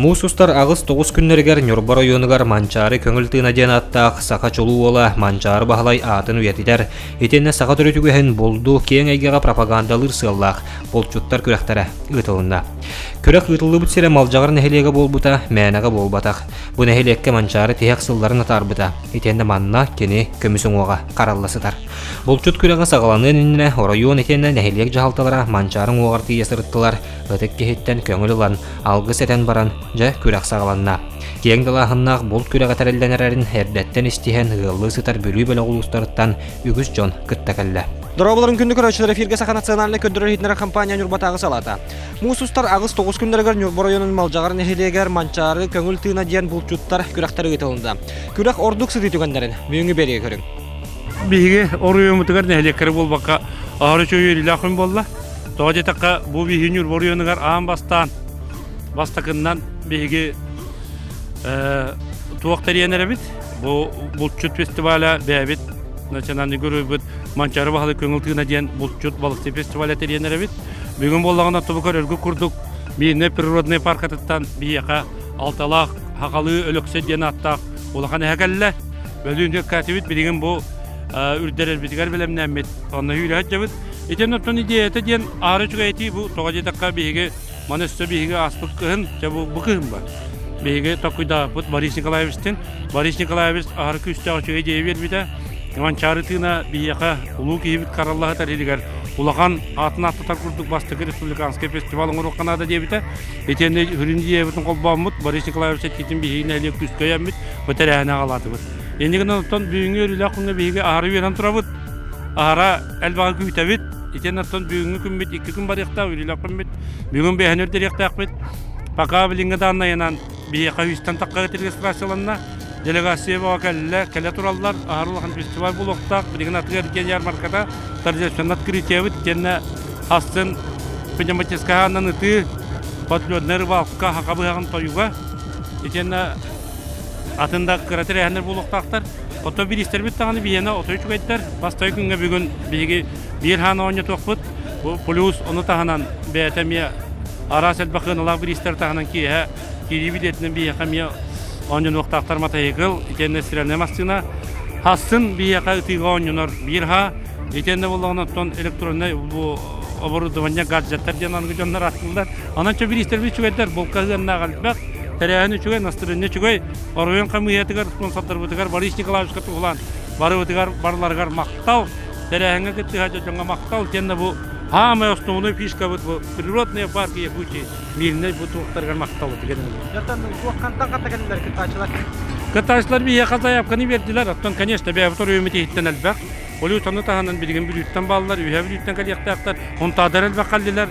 Муус устар аҕыс-тоҕус күннэригэр Ньурба оройуонугар Манчаары көҥүл тыына диэн ааттаах саха чулуу уола Манчаары Баһылай аатын үйэтитэр, итиэннэ саха төрүт үгэһин булду киэҥ эйгэҕэ пропагандалыыр сыаллаах булчуттар күрэхтэрэ ыытылынна. Күрэх ыытыллыбыт сирэ Малдьаҕар нэһилиэгэ буолбута мээнэҕэ буолбатах. Бу нэһилиэккэ Манчаары тиһэх сылларын атаарбыта, итиэннэ манна кини көмүс уҥуоҕа харалла сытар. Булчут күрэҕэ саҕаланыан иннинэ оройуон итиэннэ нэһилиэк дьаһалталара Манчаары уҥуоҕар тиийэ сырыттылар, ытык киһиттэн көҥүл ылан, алгыс этэн баран, дьэ, күрэх саҕаланна. Киэҥ далааһыннаах булт күрэҕэ тэриллэн эрэрин эрдэттэн истиһэн ыаллыы сытар Бүлүү бөлөх улуустарыттан үгүс дьон кытта кэллэ. Дорооболорун күндү көрөөччүлэр эфиргэ Саха национальнай көрдөрөр-иһитиннэрэр компания Ньурбатааҕы салаата. Муус устар аҕыс-тоҕус күннэригэр Ньурба оройуонун Малдьаҕар нэһилиэгэр Манчаары көҥүл тыына диэн булчуттар күрэхтэрэ ыытылынна. Күрэх ордук сытыы түгэннэрин бүгүҥҥү биэриигэ көрүҥ. Биһиги оройуоммутугар нэһилиэккэрэ буолбакка аһары үчүгэй үөрүүлээх күн буолла. Тоҕо диэтэххэ, бу биһиги Ньурба оройуонугар аан бастаан бастакыннан биһиги туох тэрийэн эрэбит. Бу булчут фестиваля бэйэбит национальный геройбут Манчаары Баһылай көҥүл тыына диэн булчут балыксыт фестиваля тэрийэн эрэбит. Бүгүн буоллаҕына тобукар өргү курдук Миирнэй природный паркатыттан биһиэхэ алталаах Хахалыы Өлөксөй диэн ааттаах улахан эһэ кэллэ. Бөлүүн кэккээтибит билигин бу үрдэрэрбитигэр бэлэмнэммит. Онно үүрэ сылдьабыт. Итин оттон идеята диэн аары үчүгэй этии бу тоҕо диэтэххэ биһиги маны өссө биһиги ааспыт кыһын дьэ бу бу кыһын бар. Биһиги токуйдаабыт Борис Николаевичтын. Борис Николаевич аһары күүстээх үчүгэй идея биэрбитэ. Манчаары тыына биһиэхэ улуу киһибит караллаһытар иһигэр улахан аатын ааттатар курдук бастакы республиканскай фестиваль оҥоруохха наада диэбитэ. Итиэннэ сүрүн идеябытын холбооммут Борис Николаевич этиитин биһиги нэһилиэк күүскэ өйөөммүт бу тэрээһини аҕалаатыбыт. Иннигинэн оттон бүгүҥҥү үөрүүлээх күҥҥэ биһиги аһары үөрэн турабыт. Аһара элбэҕи күүтэбит. Итиэннэ оттон бүгүҥҥү күммүт икки күн барыахтаах, үөрүүлээх күммүт. Бүгүн бэйэһин үрдэриэхтээхпит. Пока билиҥҥи дааннайынан биһиэхэ үстэн тахха регистрацияланна. Делегация бөҕө кэллэ, кэлэ тураллар. Аһары улахан фестиваль буолуохтаах. Билигин атыгар диэн ярмарката торжественно открытиебыт. Итиэннэ астын пневматическай аанынан ытыы, подледная рыбалка, хака быһаҕын тойуга. Итиэннэ атын да кыра тэрээһиннэр буолуохтаахтар. Оттон бириистэрбит даҕаны биһиэнэ отой үчүгэйдэр. Бастакы күҥҥэ бүгүн биһиги биир хаан оонньотуохпут. Бу плюс ону таһынан бэйэтэ эмиэ араас элбэх кыаналаах бириистэр таһынан киэһэ киирии билиэтинэн биһиэхэ эмиэ оонньонуохтаахтар матайыкыл, итиэннэ стиральная массыына. Хассын биһиэхэ ытыыга оонньонор биир ха, итиэннэ буоллаҕына оттон электроннай бу оборудование гаджеттар диэн аныгы дьоннор ааттыыллар. Онон чэ бириистэрбит үчүгэйдэр, булка ыаннаах элбэх, тэрээһин үчүгэй, настырыанньа үчүгэй. Оройуон хамыыһыйатыгар, спонсордарбытыгар Борис Николаевичка туһулаан барыбытыгар барыларыгар махтал, тэрээһиҥҥэ кыттыһа дьоҥҥо махтал итиэннэ бу саамай основной фишкабыт бу природные парки Якутии Мирнэй бу туохтарыгар махтал Дьонтон туох хантан ханта кэллилэр кыттааччылар? Кыттааччылар биһиэхэ заявканы биэрдилэр, оттон конечно бэйэбит оройуоммут иһиттэн элбэх. Ол ону таһынан билигин Бүлүүттэн бааллар, Үөһээ Бүлүүттэн кэлиэхтээхтэр, Хонтаадар элбэх кэллилэр.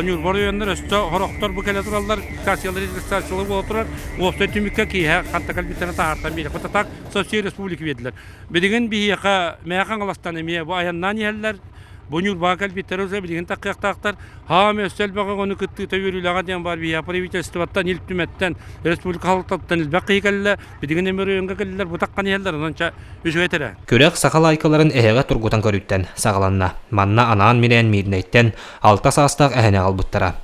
Ньурба оройуоннар өссө хорохтор бу кэлэ тураллар, регистрациялар регистрациялар буола турар. Уопсай түмүккэ киэһэ ханта кэлбиттэрин таһаартан биэриэхпит. Так со всей республики биэрдилэр. Билигин биһиэхэ Мэҥэ Хаҥаластан эмиэ бу айаннаан иһэллэр. Бу Ньурбаҕа кэлбиттэр уже билигин таххыахтаахтар. Хаам өссө элбэх оҕону кыттыыта үөрүүлэҕэ диэн баар биһиэхэ правительствоттан, Ил Түмэттэн, республика халалтаттан элбэх киһи кэллэ. Билигин эмиэ оройуоҥҥа кэллилэр, бу таххан иһэллэр, онон ча үчүгэй тэрэ. Күрэх саха лайкаларын эһэҕэ тургутан көрүүттэн саҕаланна. Манна анаан-минээн Миирнэйтэн алта саастаах эһэни аҕалбыттара.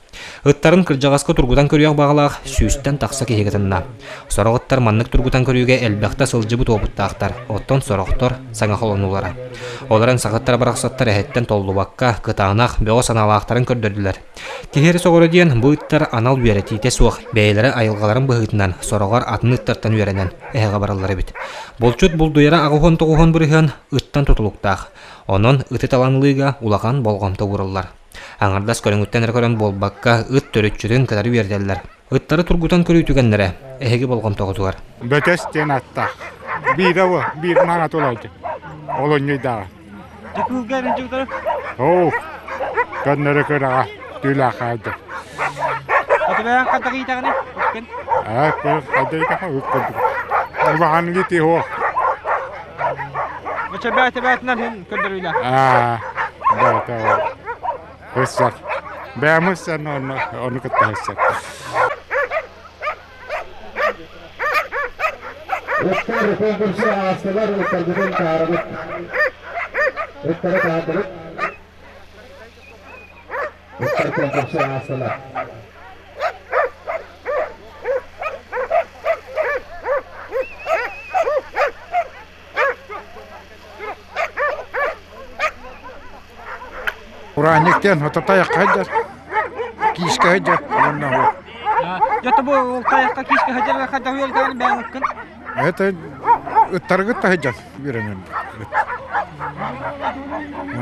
Ыттарын кырдьаҕаска тургутан көрүөх баҕалаах сүүстэн тахса киһи кытынна. Сорох ыттар маннык тургутан көрүүгэ элбэхтэ сылдьыбыт уопуттаахтар, оттон сорохтор саҥа холонуулара. Ол эрэн сахаттар барахсаттар эһэттэн толлубакка, кытаанах, бөҕө санаалаахтарын көрдөрдүлэр. Киһи эрэ сөҕөрө диэн бу ыттар анал үөрэтиитэ суох, бэйэлэрэ айылҕаларын быһыытынан, сороҕор атын ыттартан үөрэнэн эһэҕэ бараллар эбит. Булчут булдуйара аҕыһуон-тоҕуһуон бырыһыан ыттан тутулуктаах. Онон ыты талан ылыыга улахан болҕомто ууруллар. Аҥардас көрүҥүттэн эрэ көрөн буолбакка, ыт төрүччүтүн кытары үөрэтэллэр. Ыттары тургутан көрүү түгэннэрэ эһиги болҕомтоҕутугар. Бөтөс диэн аттаах. Биирэ бу, биир маҥа тулайды. Олунньуйдааҕа. Дьыкыылга эринчиктары? Оо, көннөрү кыраҕа түүлээх хаайда. Отубэйэн хантак иитэҕини? Үккен? Аа, хайда иитэҕэ ыт курдук. Улахан ити суох. Бэчэбээтэ-бээтинэн хин көрдөрүүлээх. Аа, бээтэ Хыссар. Бэйэм ыссар онно ону кытта хыссар. Ыттар конкурсу аастылар, ыттаргытын таарабыт. Ыттары таардыбыт. Ыттар конкурсу аастылар. Ураанньык диэн ото тайахха сылдьар, киискэ сылдьар уонна ол. Дьэ бу тайахха киискэ сылдьар хайдах үөрэтэн бэйэҥ Это ыттаргыт та сылдьар үөрэнэн.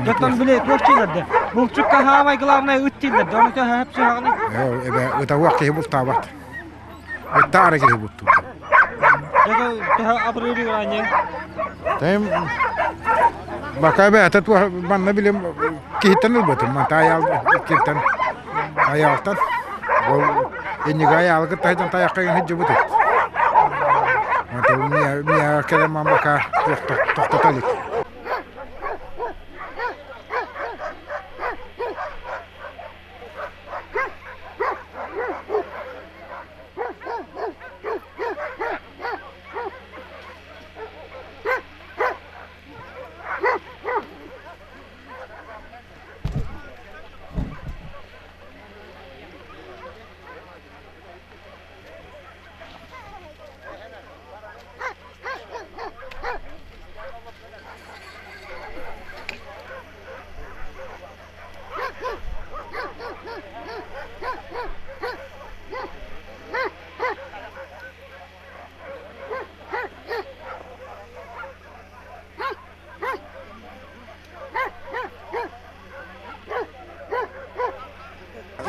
Дьоттон били туох дииллэр Булчукка хаамай главное ыт дииллэр да ону төһө сөп Эбэ ытауах киһи бултаабат. Ыттаары киһи буттуу. Төһө абырыыры ураанньыҥ? Тэм бака бэйэтэ туох манна билим киһиттэн ылбытым. Манта айаал киһиттэн айаалтан ол иннигэ айаалы кытта сылдьан тайахха сылдьыбыт. Онтон миэхэ кэлэн ман бака тохтото илик.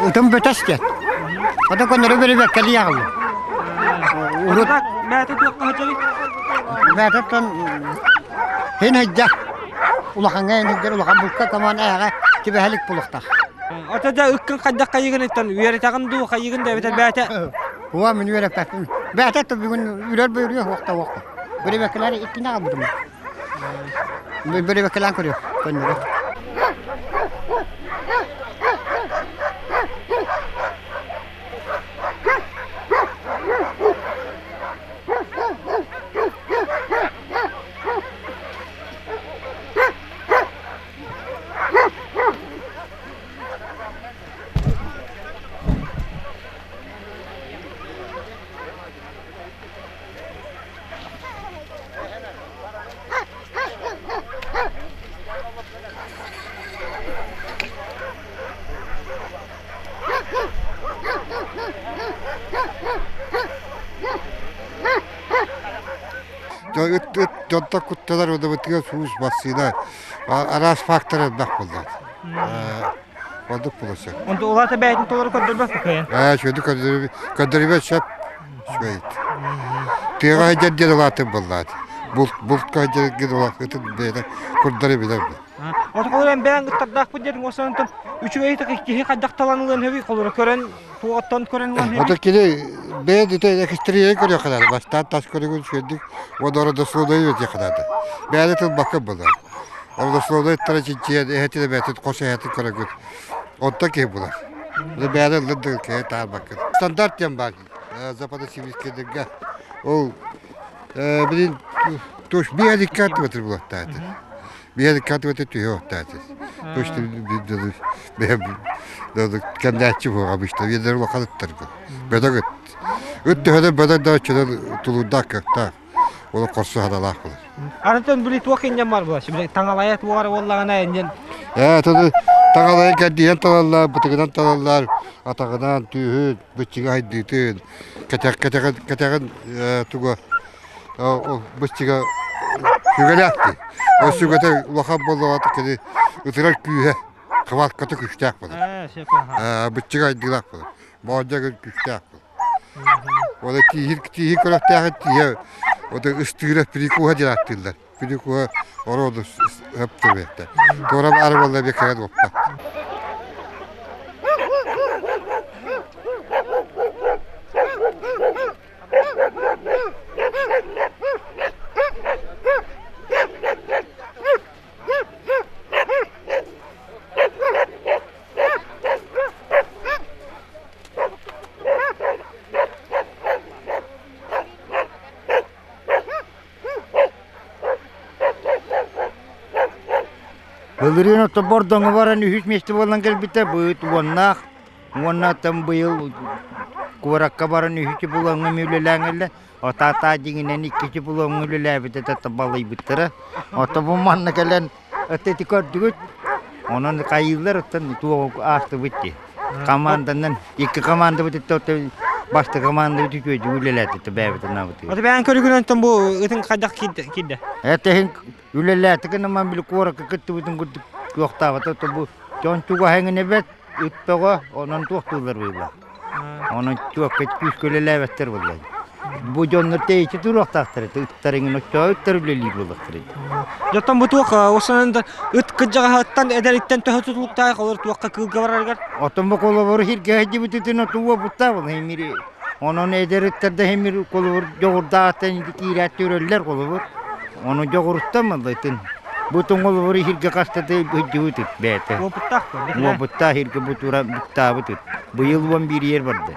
Ытым бөтөс диэн. Ото көннөрү бэрибэккэ диэҕиллэр. Урут Бэйэтэ туохха сылдьарый? Бэйэтиттэн һин сылдьар. Улахаҥҥа ин сылдьар улахан булка коман ээҕэ түбэһэлик булуохтаах. Ото дьэ ыккын хайдах хайыгын ыттан үөрэтэҕин дуу хайыгын да эбэтэр бэйэтэ Уа мин үөрэппэппин. Бэйэтэ то бүгүн үрэр бөрүө уохта уохта. Бөрүбэккэлэр иккини аҕалбытым. Бөрүбэккэлээн көрүө көннөрү. Ыт ыт дьонтон куттанар удабытыгар суус массыына араас фактор элбэх буолла. Оннук буолуо сөп. Онто улаата бэйэтин толору көрдөрбөт кыайан. Ээ, үчүгэйдик көрдөрүбэт сөп. Үчүгэй. Тыаҕа сылдьар диэн улаатым буоллаат. Булт бултка сылдьар диэн улаатым бэйэтэ курдары билэр. Ото холорон бэйэҥ ыттардаахпыт диэтиҥ осонтон үчүгэй киһи хайдах талан ылыан сөбүй холоро көрөн туоттан көрөн ылан Ото кини бэйэ экстерьерин көрүөххэ наада. Бастаан тас көрүҥүн үчүгэйдик уонна родословнайы үөрэтиэххэ наада. Бэйэни тылбакка буолар. Родословнай ыттара чинчийэн эһэтин эбээтин хос эһэтин көрөҥҥүт онтон киһи булар. Бэйэни ыллын да киһи таһаарбаккын. Стандарт диэн баар западно-сибирскэйдэргэ ол билин туш биэликкэ аттыбатыр булаттааты. Биэликкэ аттыбатыр түһэ оттааты. Туш кэмнээччи буоҕа обычно биэлэр улахан ыттарга. Бөдөҥ ыт. Ыт төһөнөн бөдөҥ да оччонон тулуурдаах кыахтаах. Ол хорсу ханалаах буолар. Арытын били туох инньэн бар була? Били таҥалайа туоҕар буоллаҕына инньэн. Ээ, тону таҥалайын кэрдиһэн талаллар, бытыгынан талаллар, атаҕынан, түүһүн, быччыҥа хайдыытын, кэтэх кэтэҕин кэтэҕин туга ол быччыга сүгэлээх дии. Ол сүгэтэ улахан буоллаҕына кини ытырар күүһэ хватката күүстээх буолар. Быччыга айдыылаах буолар. Моонньо күүстээх буолар. Уонна тииһин тииһин көрөхтөөх тииһэ вот ыстыыра прикуһа диэн ааттыыллар. Прикуһа ороду өптөбүөттэ. Туора баары буолла беккеген уоппат. Былырыын ото Бордоҥҥо баран үһүс миэстэ буолан кэлбитэ быыт уоннаах уонна оттон быйыл куоракка баран үһүс булаҥҥа эмиэ үлэлээн кэллэ. Отаатаа дьиҥинэн иккис булаҥҥа үлэлээбитэ да балыйбыттара. Ото бу манна кэлэн ити көрдүгүт. Онон хайыыллар оттон туох аастыбыт дии. Команданан икки командабыт бастакы командабыт үчүгэйдик үлэлээтэ бэйэбитин аабытыгар. Аты бэйэҥ көрүгүнэн бу ытын хайдах киирдэ? Этиһин үлэлээтэ гынан били куоракка кыттыбытын курдук туохтаабата бу дьон чугаһыҥын эбэт ыт бөҕө онон туохтууллар быылла. Онон чуокка күүскэ үлэлээбэттэр буолла. Бу дьоннор тэйиччи туруохтаахтар этэ, ыттар иҥин оччоҕо ыттар үлэлиир буоллахтар этэ. Дьоттон бу туох осанан да ыт кыдьаҕаһыттан эдэриттэн төһө тутулуктаах олор туохха кыылга барарыгар? Оттон бу холобур сиргэ сылдьыбытытын отуга буттаа була химири. Онон эдэр ыттар да химир холобур дьоҕурдаахтан киирээт төрөллөр холобур. Ону дьоҕуруттан маллайтын. Бу тоҥолобор иһиргэ хастата сылдьыбыт ыт бэйэтэ. Уопуттаах Уопуттаах иһиргэ бу тура буттаабыт ыт. Быйыл 11 ер барда.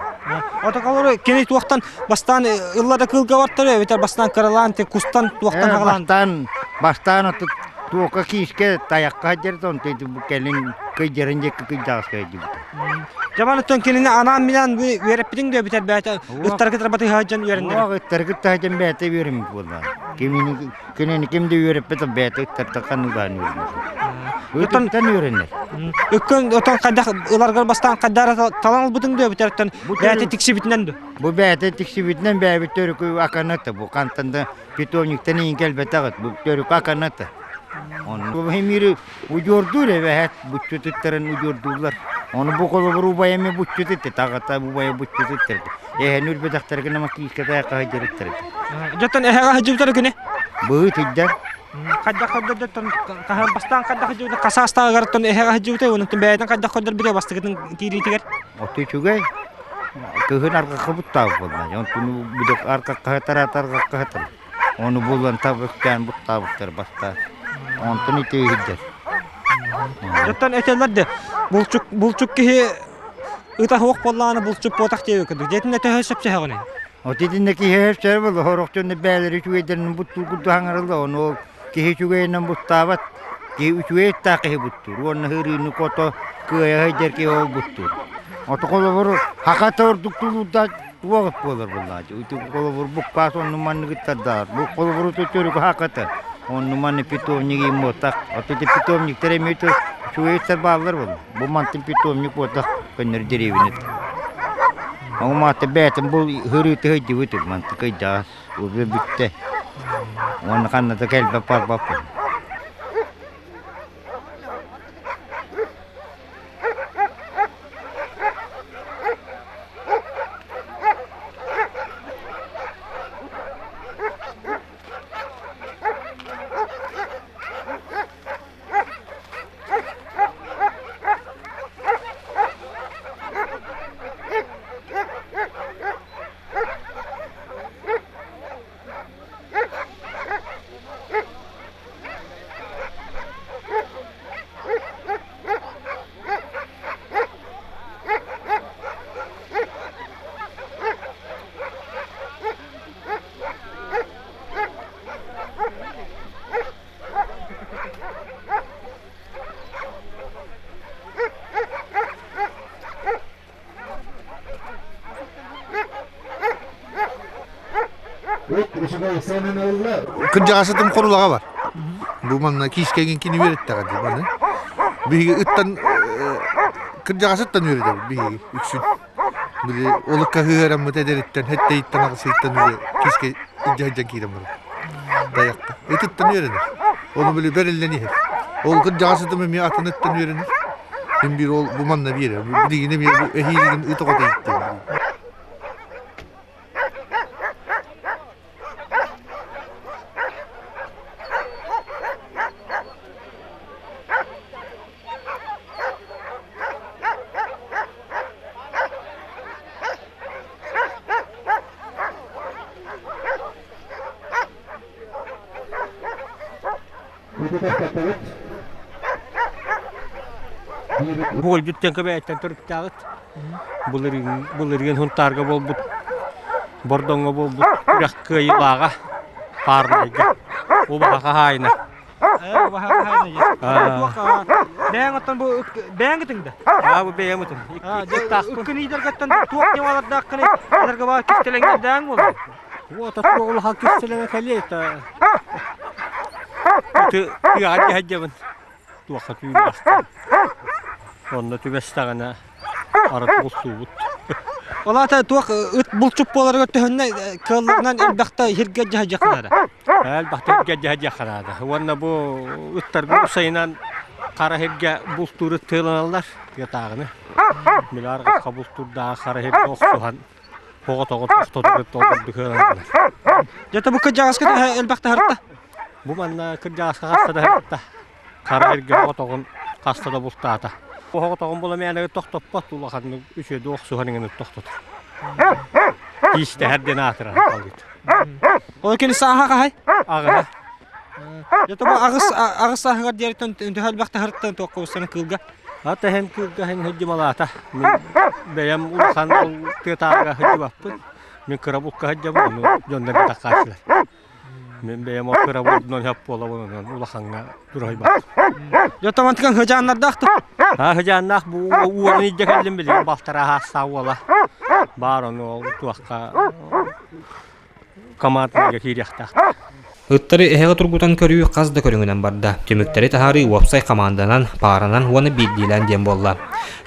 Отоколору кини туохтан бастаан ылла да кыылга бартар эбэтэр бастаан кыралаан те кустан туохтан хагалаан Бастаан бастаан отут туока киискэ тайахха сылдьар онтон бу кэлин кыйдьарын диэки кыйдаҕаска сылдьыбыта. Жаман оттон кинини анаан-минаан үөрэппитиҥ да эбэтэр бэйэтэ ыттаргыт батыһа сылдьан үөрэннэр. Уох ыттаргыт таһдьан бэйэтэ үөрэммит буолла. Кимини кинини ким да үөрэппит бэйэтэ ыттарта ханныгаан үөрэнэр. Ыттан үөрэнэр. Үккүн отон хайдах ыларгар бастаан хайдара талан ылбытыҥ да эбэтэр оттон бэйэтэ тиксибитинэн ду. Бу бэйэтэ тиксибитинэн бэйэбит төрүкү аканата бу хантан да питомниктан иин кэлбэтэҕит бу төрүкү аканата. Онно химири Удьуордуур эбэһээт буччут ыттарын удьуордууллар. Ону бу холобур убайа эмиэ буччут ытты, таҕата убайа буччут ыттар. Эһэни үрбэтэхтэргэ нама киискэ тайахха сылдьар ыттар этэ. Дьоттон эһэҕэ сылдьыбыттар күнэ? Быһыы сылдьар. Хайдах көрдөрдөттөн хаһан бастаан хайдах сылдьыбыта хасаастааҕыгар эһэҕэ сылдьыбыта онтон бэйэтин хайдах көрдөрбүтэ бастакытын киириитигэр? Оту үчүгэй. Кыһын арҕахха буттаабыт буолла. Онтун бүдүк арҕахха сытар, арҕахха сытар. Ону булан табыктаан буттаабыттар бастаан. Онтон ити иһирдэр. Оттон этэллэр де булчук булчук киһи ыта суох буоллаҕына булчук буотах диэбит курдук. Дьиэтинэ төһө сөпсөһөҕүнүй? От итиннэ киһи сөпсөһөр буолла. Сорох дьон бээлэри үчүгэйдэринэн буттуур курдук хаҥарылла. Ону ол киһи үчүгэйинэн буттаабат. Киһи үчүгэй ыттаах киһи буттуур. Уонна ырыыны кото кыайа сылдьар киһи ол буттуур. Ото холобур хахата ордук тулуурдаах Туох буолар буоллаачы. Ити холобур буккаас онну манныгыттардаах. Бу холобуру төттөрү хаката. Онну манны питомник имотах. Ото ити питомниктар эмиэ үчүгэйиттэр бааллар буолла. Бу мантын питомник буотах көннөр деревинет. Оҥу маата бээтин бу хырыыты хыйдыбыт манты кыйдаас уже бүттэ. Уонна ханна да кэлбэт барбаппын. Кырдьаҕасытым хорулаҕа бар. Бу манна киискэгин кини үөрэттэҕэ дии маны. Биһиги ыттан кырдьаҕасыттан үөрэтэбит биһиги үксүн. Били олукка ыһыараммыт эдэриттэн, һэттэйиттэн аҕысыйыттан үөрэ киискэ илдьэ сылдьан киирэн барар. Тайахха. Ытыттан үөрэнэр. Ону били бэриллэн иһэр. Ол кырдьаҕасытым эмиэ атын ыттан үөрэнэр. Мин биир ол бу манна биэрэр. Билигин эмиэ бу эһиилигин ыт оҕото ииттим. Буолдьуттан көбөөттөн төрүттээҕит. Былырыын былырыын Һунтаарга буолбут Бордоҥҥо буолбут күрэх кыайыылааҕа паарнайга убаһа хаһаайына. Убаһа хаһаайына дии. Бэйэҥ оттон бу бэйэҥ ытыҥ да? Аа бу бэйэм ытым. Ыккын иитэргэттэн туох ньымалардааххыный? Этэргэ баар кистэлэҥнэрдээҥ буолуо. Вот туох улахан кистэлэҥэ кэлиэй та. Ити тыаҕа дьэһэдьэбин. Туохха түүллэхтэн. Онно түбэстэҕинэ арыт бултуубут. Ол аата туох ыт булчут буоларыгар төһөннө кыалларынан элбэхтэ иһиргэ дьаһайдьахханаада? Элбэхтэ иһиргэ дьаһайдьахханаада. Уонна бу ыттарга усайынан хара иһиргэ бултуур ыт тыыланаллар тыатааҕыны. Милар хара бултуурдааҕы хара иһиргэ охсуһан оҕотоҕун тохтотугут олордук ыалаллар. Дьэ бу кырдьаҕаска төһө элбэхтэ харта? Бу манна кырдьаҕаска хаста да харта. Хара эргэ оҕотоҕун хаста да бултаата. Оҕотоҕун була мээнэ тохтоппот улаханнык үчүгэйдик охсуһан иҥэн тохтотор. Тиистэһэр диэн аатырар халыыт. Ол кини сааһа хаһай? Аҕыһа. Дьэ бу аҕыс аҕыс сааһыгар диэриттэн төһө элбэхтэ харыттан туохха устаны кыылга? Ата иһэн кыылга иһэн сылдьымалаата. Мин бэйэм улахан ол тыатааҕыга сылдьыбаппын. Мин кыра булка сылдьабын, ону дьоннор бытаххааччылар. Мин бэйэм ол кыра булдунан сөп буолабын, онон улахаҥҥа дураһыйбаппын. Дьэ томантыкан хыдьааннардаах да? Аа хыдьааннаах бу уолун илдьэ кэллим билигин балтараа саастаах уола. Баар ону ол туохха командныйга киириэхтээх. Ыттары эһэҕэ тургутан көрүү хас да көрүҥүнэн барда. Түмүктэри таһаарыы уопсай хамаанданан, пааранан уонна биирдиилээн диэн буолла.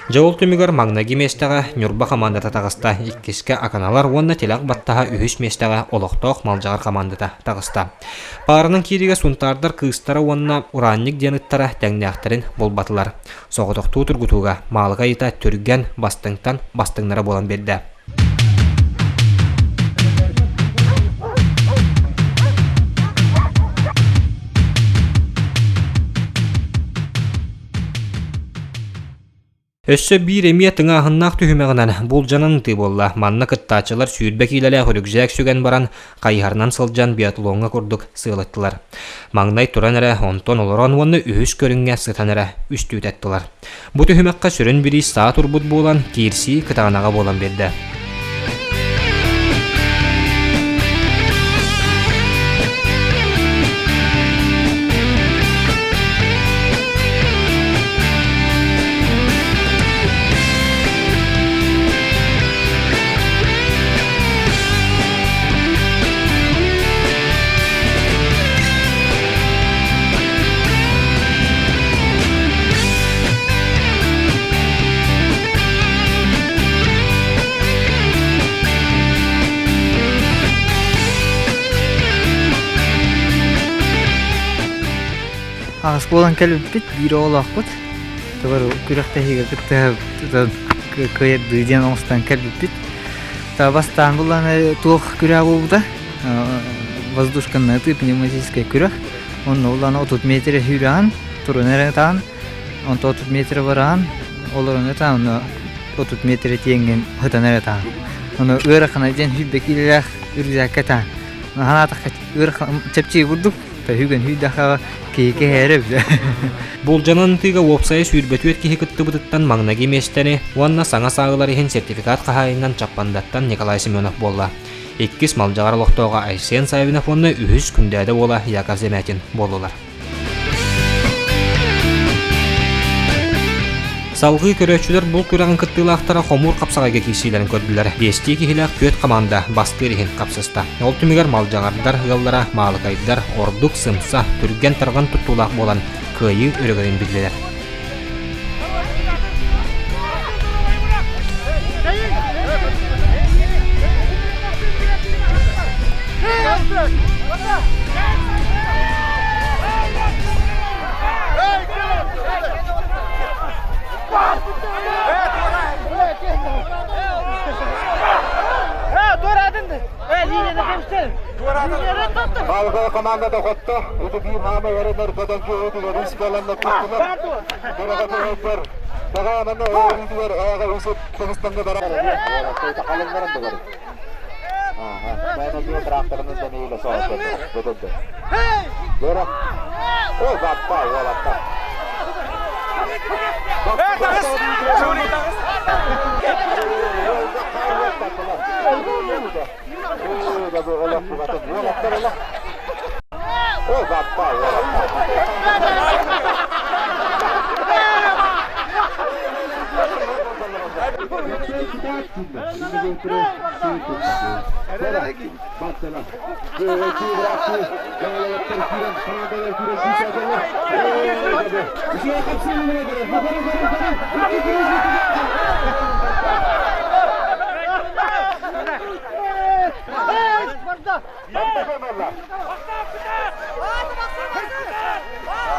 Дьэ ол түмүгэр маҥнайгы миэстэҕэ Ньурба хамаандата таҕыста, иккискэ Аканалар уонна Тилэх баттаһа үһүс миэстэҕэ олохтоох Малдьаҕар хамаандата таҕыста. Пааранан киириигэ сунтаардар кыыстара уонна Ураанньык диэн ыттара тэҥнээхтэрин булбатылар. Соҕотохтуу тургутууга Маалыкай ыта түргэн, бастыҥтан бастыҥнара буолан биэрдэ. Өссө биир эмиэ тыҥааһыннаах түһүмэҕинэн булдьанан ытыы буолла. Манна кыттааччылар 20 киилэлээх үрүкзээк сүгэн баран, хайыһарынан сылдьан биатлоҥҥа курдук сыалаттылар. Маҥнай туран эрэ, онтон олорон уонна үһүс көрүҥҥэ сытан эрэ үстүүтэттылар. Бу түһүмэххэ сүрүн бириис саа турбут буолан, киирсии кытаанаҕа буолан биэрдэ. Аҕыс буолан кэлбиппит, биир оҕолоохпут. Товар күрэхтэһиигэ кыттыһа кыайардыы диэн оҥостон кэлбиппит. Бастаан булан туох күрэх буолбута воздушканный пневматическай күрэх. Онно улаана 30 метр сүүрэҕин, туран эрэ ытаан, онто 30 метр бараан, олорон ытаан, онно 30 метр тиэҥҥин ытан эрэ ытаан. Ону ыарахана диэн сүүрбэ киилэлээх үрүзээккэ ытаан. Ханаатахха ыарахан чэпчэки курдук, хүгэн сүүрдэххэ киһи кэһээрэ эбит. Булдьанан ытыыга уопсайа 24 киһи кыттыбытыттан маҥнайгы миэстэни уонна саҥа саалалар иһин сертификат хаһаайынынан Чаппандаттан Николай Семенов буолла. Иккис Малдьаҕар олохтооҕо Айсен Саввинов уонна үһүс Күндээдэ уола Яков Замятин буоллулар. Салгыы көрөөччүлэр бул күрэҕин кыттыылаахтара хомуур хапсаҕайга киирсиилэрин көрдүлэр. Биэстии киһилээх түөрт хамаанда бастыыр иһин хапсыста. Ол түмүгэр малдьаҕардар ыаллара маалыкайдар ордук сымса, түргэн-тарҕан туттуулаах буолан кыайыы өрөгөйүн биллилэр. Балгы командата хотто. Ити биир хаама эрэнэр көтөн киһитигэр үс кэлэннэ туттулар. Дөрөҕө Даҕаананы өөрүүтүгэр ээҕэ үсүт Кыргызстанга барар. Халыҥнарын булар. Ааха. Тракторынан даниила соҕотто. Бөтөдө. Дөрө. Ой, баппа, уолатта. Ой, баппа, уолатта.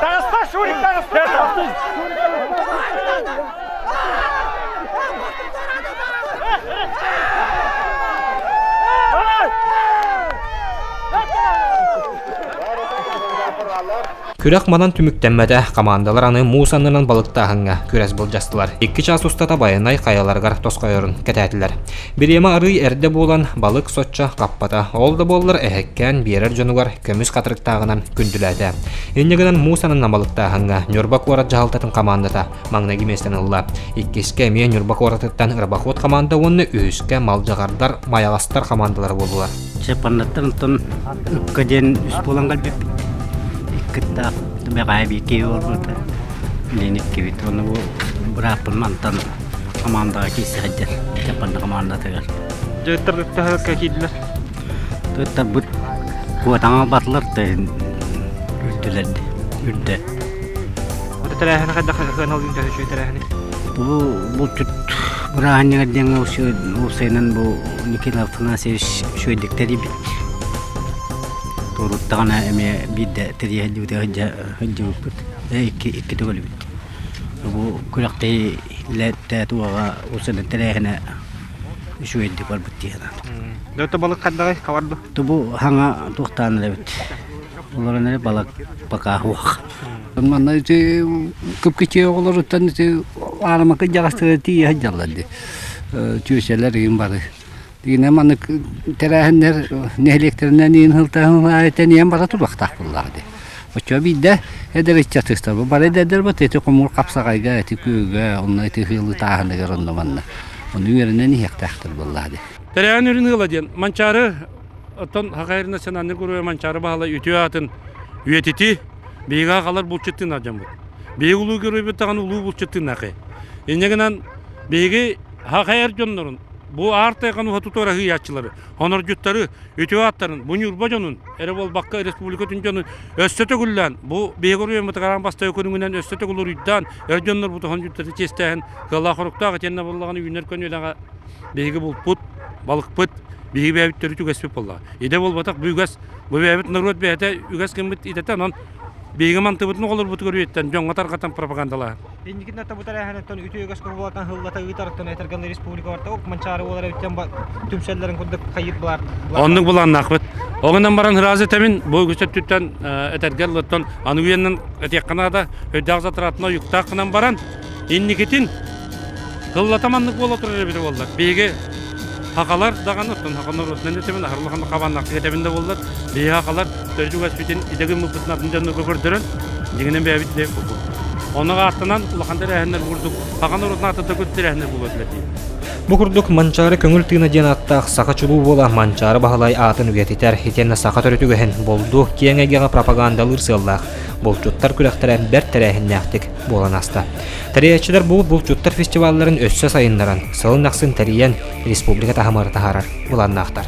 Таҕыста, Шурик, таҕыста! Күрэх манан түмүктэммэтэ, хамаандалар аны муус аннынан балыктааһыҥҥа күрэс былдьастылар. Икки чаас устата Байанай хайаларыгар тосхойорун кэтээтилэр. Бириэмэ арыый эрдэ буолан, балык соччо хаппата. Ол да буоллар эһэккээн биэрэр дьонугар көмүс хатырыктааҕынан күндүлээтэ. Инньэ гынан муус аннынан балыктааһыҥҥа Ньурба куорат дьаһалтатын хамаандата маҥнайгы миэстэни ылла. Иккискэ эмиэ Ньурба куоратыттан Рыбоход хамаанда уонна үһүскэ Малдьаҕардар, Майаҕастар хамаандалара буоллулар. Чапаннаттан онтон ыкка диэн үс буолан кэлбиппит. Иккиттаах бэҕэһээ биир киһи олорбута. Билигин иккибит. Уонна бу бырааппын мантан командаҕа киирсэ сылдьар. Чапанна командатыгар. Дьыттар ыттаһыкка киирдилэр. Ыттарбыт куотаҥа батылар да үрдүлэр үрдэ. Ото тэрээһини хайдах сыаналыын төһө үчүгэй тэрээһини? Бу булчут бырааһынньыгар диэҥҥэ уопсайынан бу Никита Афанасьевич үчүгэйдик тэрийбит. Туруттаҕына эмиэ биирдэ тэрийэ сылдьыбыта сылдьыбыппыт. Икки икки төгүлүбүт. Бу күрэхтэһии туоҕа уопсайынан тэрээһинэ үчүгэйдик барбыт дии санаатым. Дьэ балык хайдаҕый хабарду? Бу хаҥа туохтаан эрэбит. Олорон эрэ балык пока суох. Манна ити кып-кичиэ оҕолоруттан ити аарамакы дьаҕастара тиийэ сылдьаллар дии. Түөсэлэр игин бары. Дигинэ маннык тэрээһиннэр нэһилиэктэринэн иин сылтаһын тэнийэн бара туруохтаах буоллаҕа дии. Оччо биирдэ эдэр ыччатыстар бары эдэрдэр бу ити хомуур хапсаҕайга ити күөгө онно ити ыһыылы тааһыныгар онно манна ону үөрэнэн иһиэхтээхтэр буоллаҕа дии. Тэрээһин үрүн ыала диэн Манчаары оттон Хахайр национальный героя Манчаары Баһылай үтүө аатын үйэтити биһиги аҕалар булчуттуун алдьаммыт. Биһиги улуу геройбут даҕаны улуу булчуттуун ахы. Инньэ гынан биһиги Хахайар дьоннорун бу аар тайҕаны уһа тутар аһыйааччылары, хонордьуттары, үтүө ааттарын, бу Ньурба дьонун эрэ буолбакка республика түн дьонун өссө төгүллээн бу биһиги оройуоммутугар аан бастакы көрүҥүнэн өссө төгүл уруйдаан эр дьоннорбут хонордьуттары чиэстээһин кыаллаах-хоруктаах итиэннэ буоллаҕына үүнэр көнүөлэҕэ биһиги булпут, балыкпыт, биһиги бэйэбит төрүт үгэспит буоллаҕа. Идэ буолбатах бу үгэс, бу бэйэбит норуот бэйэтэ үгэс гыммыт идэтэ, онон биһиги мантыбытын оҕолорбутугар үйэттэн дьоҥҥо тарҕатан пропагандалааһын. Инникитин бу тэрээһинтэн үтүө үгэс курбулатан хыллата ыытарыттан этэргэн республика барта Манчаары буолар эбиттэн түмсэллэрин курдук хайыт булар. Оннук булааннаахпыт. Оҕунан баран ыраазы этэмин бу үгүс өттүттэн этэргэр лоттон аны үйэннэн этиэххэ наада өйдөөх затратына уйуктаах гынан баран инникитин Тыллата маннык буола турар эбитэ буоллар. Биһиги хахалар даҕаны, оттон хаха норуотунан этэбин, аһар улахан хабааннаахтык этэбин да буоллар, биһиги хахалар төрүт үгэспитин идэ гыммыппытын атын дьоннорго көрдөрөн, дьиҥинэн бэйэбит идэ курдук. Ону ааттанан улахан тэрээһиннэр курдук, хаха норуотун аатыттан көт тэрээһиннэр буолуо этилэр дии. Бу курдук Манчаары көҥүл тыына диэн ааттаах саха чулуу буола Манчаары Баһылай аатын үйэтитэр, итиэннэ саха төрүт үгэһин болду киэҥ эйгэҕэ пропагандалыыр сыаллаах булчуттар күрэхтэрэ бэрт тэрээһиннээхтик буолан ааста. Тэрийээччилэр бу булчуттар фестивалларын өссө сайыннаран, сылын ахсын тэрийэн республика таһымыгар таһаарар былааннаахтар.